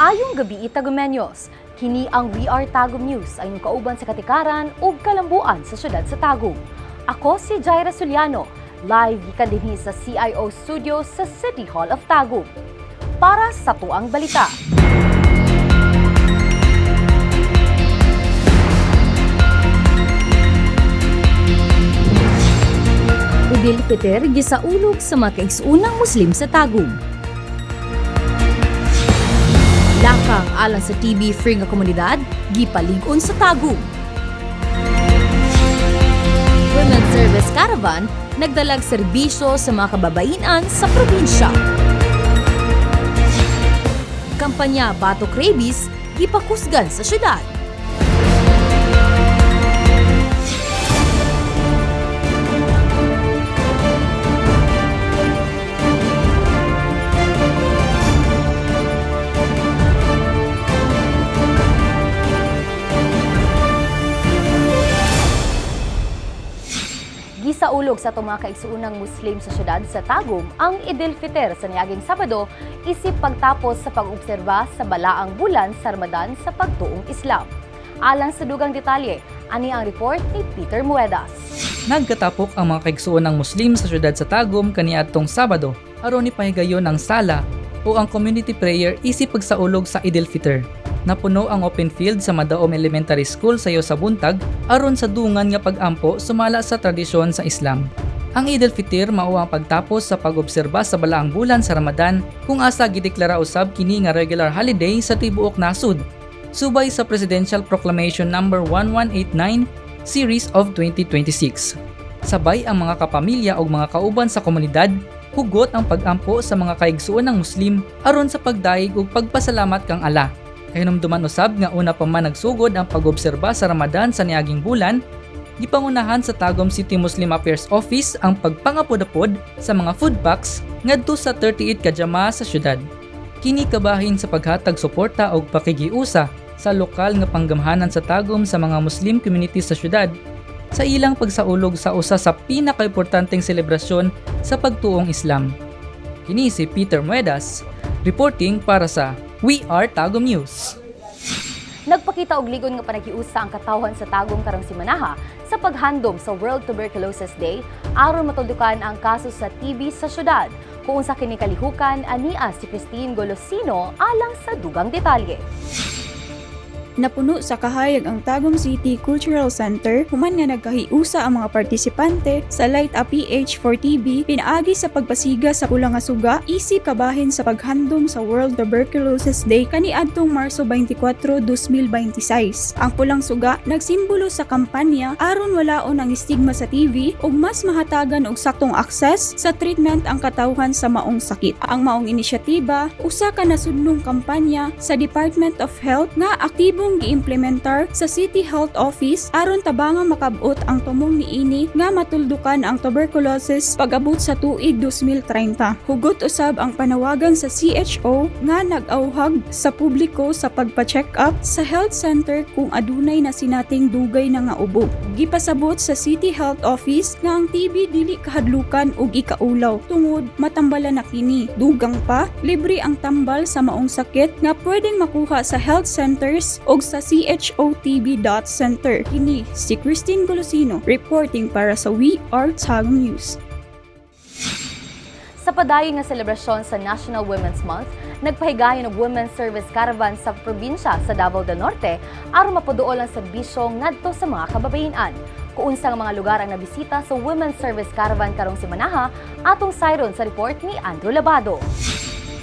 Maayong gabii, Tagumenyos. Kini ang We Are Tagum News, ang inyong kauban sa katikaran ug kalambuan sa syudad sa Tagum. Ako si Jaira Suliano, live gikan dinhi sa CIO Studio sa City Hall of Tagum. Para sa tuang balita. Idil Fitr gisaulog sa mga kaigsuonang Muslim sa Tagum. Lakang alang sa TB free nga komunidad, gipalig-on sa Tagum. Women's Service Caravan nagdalag serbisyo sa mga kababainan sa probinsya. Kampanya Batok Rabies gipakusgan sa syudad. Gisaulog sa atong mga kaigsuonang Muslim sa syudad sa Tagum ang Idil Fitr sa niaging Sabado isip pagtapos sa pag-obserba sa balaang bulan sa Ramadan sa pagtuong Islam. Alang sa dugang detalye, ani ang report ni Peter Muedas. Nagkatapok ang mga kaigsuon ng Muslim sa syudad sa Tagum kaniadtong Sabado aron ni pahigayon ang sala o ang community prayer isip pagsaulog sa Idil Fitr. Napuno ang open field sa Madaom Elementary School sayo sa buntag aron sa dungan nga pag-ampo sumala sa tradisyon sa Islam. Ang Idil Fitr mao ang pagtapos sa pag-obserba sa balaang bulan sa Ramadan kung asa gideklara usab kini nga regular holiday sa tibuok nasud. Subay sa Presidential Proclamation Number 1189 Series of 2026. Sabay ang mga kapamilya ug mga kauban sa komunidad, hugot ang pag-ampo sa mga kaigsuon ng Muslim aron sa pagdayeg ug pagpasalamat kang Ala. Kahinumduman usab nga una pa man nagsugod ang pag-obserba sa Ramadan sa niaging bulan, gipangunahan sa Tagum City Muslim Affairs Office ang pagpangapod-apod sa mga food packs ngadto sa 38 ka jama sa syudad. Kini kabahin sa paghatag suporta og pakigiusa sa lokal nga panggamhanan sa Tagum sa mga Muslim community sa syudad sa ilang pagsaulog sa usa sa pinakaimportanteng selebrasyon sa pagtuong Islam. Kini si Peter Muedas, reporting para sa We Are Tagum News. Nagpakita og ligon nga panaghiusa ang katawhan sa Tagum karong simanaha sa paghandom sa World Tuberculosis Day aron matuldukan ang kaso sa TB sa syudad. Kung unsa kini kalihukan, ania si Christine Golosino alang sa dugang detalye. Napuno sa kahayag ang Tagum City Cultural Center human nga nagkahiusa ang mga partisipante sa Light Up PH for TB pinaagi sa pagpasiga sa pula nga suga isip kabahin sa paghandom sa World Tuberculosis Day kaniadtong Marso 24, 2026. Ang pulang suga nagsimbolo sa kampanya aron walaon ang stigma sa TB ug mas mahatagan og saktong access sa treatment ang katawhan sa maong sakit. Ang maong inisyatiba usa ka nasudnong kampanya sa Department of Health nga aktibong giimplementar sa City Health Office aron tabangang makabot ang tumong niini nga matuldukan ang tuberculosis pag-abot sa tuig 2030. Hugot usab ang panawagan sa CHO nga nag-awhag sa publiko sa pagpa-check up sa health center kung adunay na sinating dugay na nga ubo. Gipasabot sa City Health Office nga ang TB dili kahadlukan ug ikaulaw tungod matambalan na kini. Dugang pa, libre ang tambal sa maong sakit nga pwedeng makuha sa health centers o sa chotb.center. Kini si Christine Golosino reporting para sa We Are Tagum News. Sa padayon nga selebrasyon sa National Women's Month, nagpahigayon og Women's Service Caravan sa probinsya sa Davao del Norte aron mapaduol ang serbisyo ngadto sa mga kababayen-an. Kung unsa nga mga lugar ang nabisita sa Women's Service Caravan karong simanaha, atong sayron sa report ni Andrew Labado.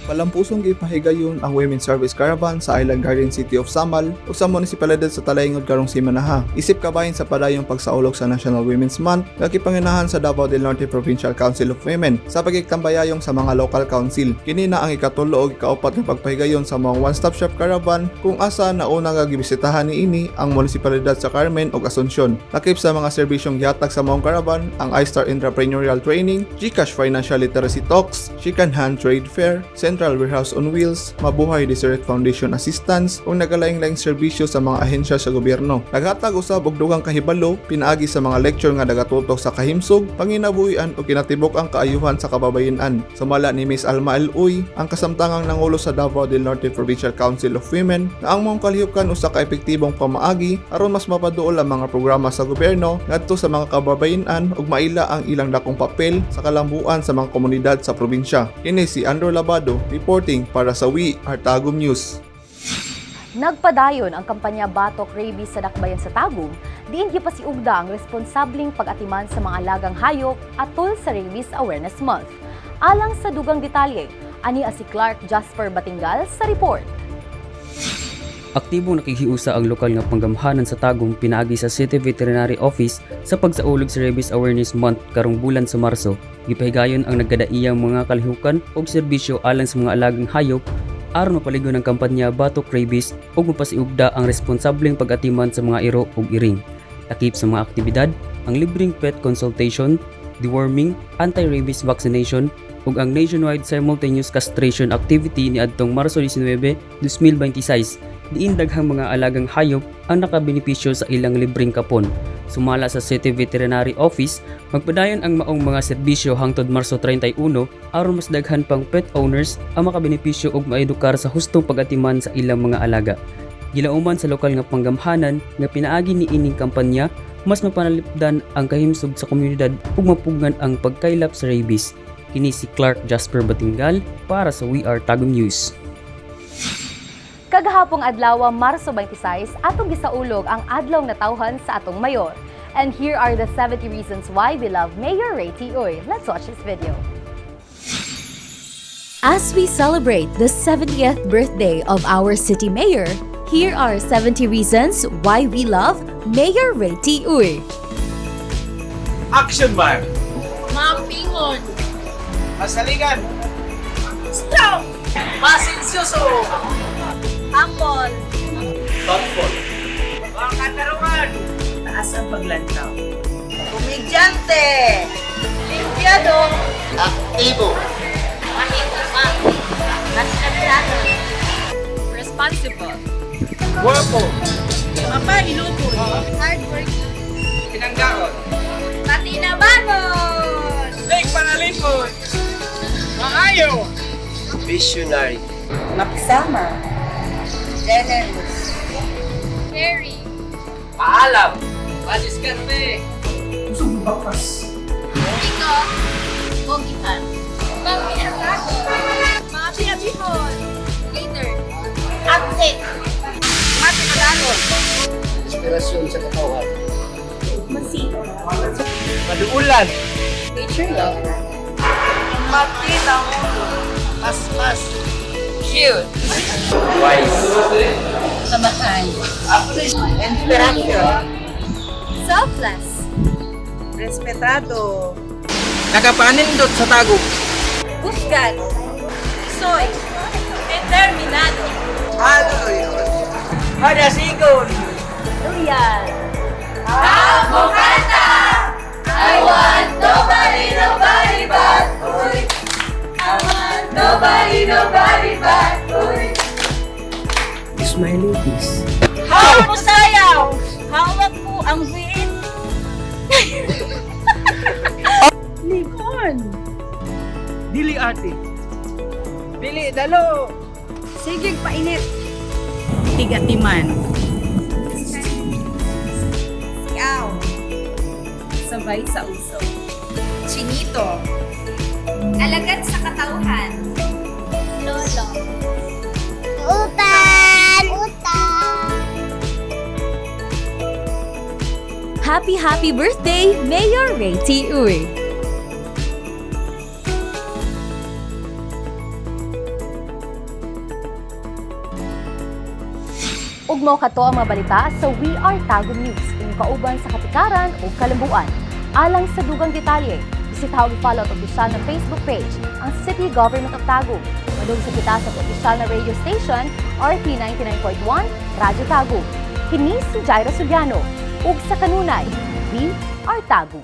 Palampusong gipahigayon ang Women's Service Caravan sa Island Garden City of Samal ug sa munisipalidad sa Talaingod karong simanaha. Isip kabahin sa padayong pagsaulog sa National Women's Month nga gipangunahan sa Davao del Norte Provincial Council of Women sa pagigtambayayong sa mga local council. Kini na ang 3 ug 4 nga pagpahigayon sa mga one-stop shop caravan kung asa nauna nga gibisitahan niini ang munisipalidad sa Carmen ug Asuncion. Lakip sa mga serbisyong gihatag sa maong caravan ang iStar Entrepreneurial Training, GCash Financial Literacy Talks, Chicken Hand Trade Fair, Sensory Central Warehouse on Wheels, Mabuhay Deseret Foundation Assistance ug nagalaing-laing serbisyo sa mga ahensya sa gobyerno. Naghatag usab og dugang kahibalo pinaagi sa mga lecture nga nagatutok sa kahimsog, panginabuhian ug kinatibuk ang kaayuhan sa kababayen-an. Sumala ni Miss Alma L. Uy, ang kasamtangang nangulo sa Davao del Norte Provincial Council of Women, na ang maong kalihukan usa ka epektibong pamaagi aron mas mapaduol ang mga programa sa gobyerno ngadto sa mga kababayen-an ug maila ang ilang dakong papel sa kalambuan sa mga komunidad sa probinsya. Kini si Andrew Labado reporting para sa We Are Tagum News. Nagpadayon ang kampanya Batok Rabies sa Dakbayan sa Tagum, diin gipasiugda ang responsabling pag-atiman sa mga alagang hayop atol sa Rabies Awareness Month. Alang sa dugang detalye, ani si Clark Jasper Batingal sa report. Aktibong nakikiusa ang lokal nga panggamhanan sa Tagum pinaagi sa City Veterinary Office sa pagsaulog sa Rabies Awareness Month karong bulan sa Marso. Gipahigayon ang nagkadaiyang mga kalihukan ug serbisyo alang sa mga alagang hayop aron mapaligon ang kampanya Batok Rabies ug mapasiugda ang responsableng pag-atiman sa mga iro ug iring. Takip sa mga aktibidad ang libreng pet consultation, deworming, anti-rabies vaccination ug ang nationwide simultaneous castration activity niadtong Marso 19, 2026, diin daghang mga alagang hayop ang nakabenepisyo sa ilang libreng kapon. Sumala sa City Veterinary Office, magpadayon ang maong mga serbisyo hangtod Marso 31 aron mas daghan pang pet owners ang makabenepisyo ug maedukar sa hustong pag-atiman sa ilang mga alaga. Gilauman sa lokal nga panggamhanan nga pinaagi ni ining kampanya, mas mapanalipdan ang kahimsog sa komunidad ug mapugngan ang pagkaylap sa rabies. Kini si Clark Jasper Batingal para sa We Are Tagum News. Kagahapong adlaw, Marso 26, atong gisaulog ang adlaw nga tawhan sa atong mayor. And here are the 70 reasons why we love Mayor Ray T. Uy. Let's watch this video. As we celebrate the 70th birthday of our city mayor, here are 70 reasons why we love Mayor Ray T. Uy. Action man! Mapingon. Masaligan! Strong. Pasensyoso! Humble. Thoughtful! Mga katarungan! Taas ang paglantaw. Komedyante! Limpiado. Aktibo! Mahihuma. Respetado. Responsible. Guwapo! Mapahilupon! Hardworking. Pinanggaon! Patinabanon. Lake Panalipon! Maayo! Visionary! Makisama! Generous! Caring. Paalam! Madiskarte! Iko. Bogihan. Pamiatago. Mapiabihon. Leader. Absent. Matinalanon! Inspirasyon sa katawan. Maduulan! Nature lover. Matinangulo! Paspas! Cute. Wise! Samahan. Inspiration! Selfless. Respetado! Nakapanindot sa Tagum! Busgan. Soy. Determinado. Madasigon! Loyal. I want nobody, nobody but Uy. I want nobody, nobody but Uy. Smiling face. Hawak mo sayaw! Hawak mo ang win! Likon! Dili ate! Dili dalo! Sigig painit! Tigatiman! Siaw! Sabay sa uso. Chinito! Alagad sa katauhan. Lolo. Utan! Utan! Happy, happy birthday, Mayor Ray T. Uy! Ug mao kato ang mga balita sa We Are Tagum News, inyong kauban sa kapikaran ug kalambuan. Alang sa dugang detalye, bisitaha ug follow ang opisyal na Facebook page, ang City Government of Tagum. Madungog sa kita sa opisyal na radio station, RT 99.1, Radyo Tagum. Kini si Jaira Suliano, ug sa kanunay, We Are Tagum.